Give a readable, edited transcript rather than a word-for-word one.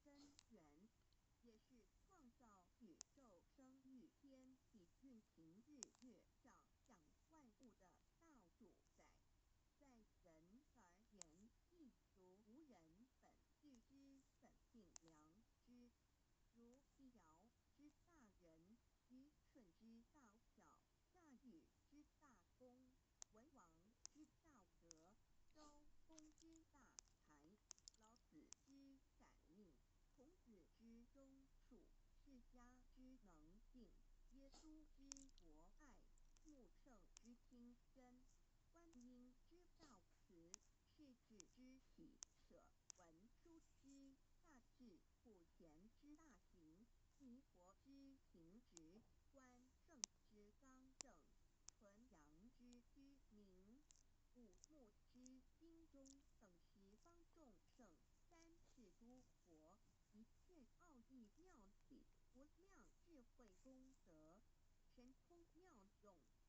根源，也是創造宇宙、生育天地、運行日月、長養萬物的大主宰。在人而言，亦如吾人本具之本性良知，如帝堯之大仁，虞舜之大孝，大禹之大功，文王之大德，周公之大才，老子之感命，孔子之忠恕，釋迦之能靜，耶穌之博愛，穆聖之清真，觀音之大慈，釋智之喜捨，文殊之大智，普賢之大行，彌陀之平直，關聖之剛正，純陽之虛明，五木之精忠等十方眾聖，三世諸佛，一切奧義妙諦，無量智慧功德，神通妙用。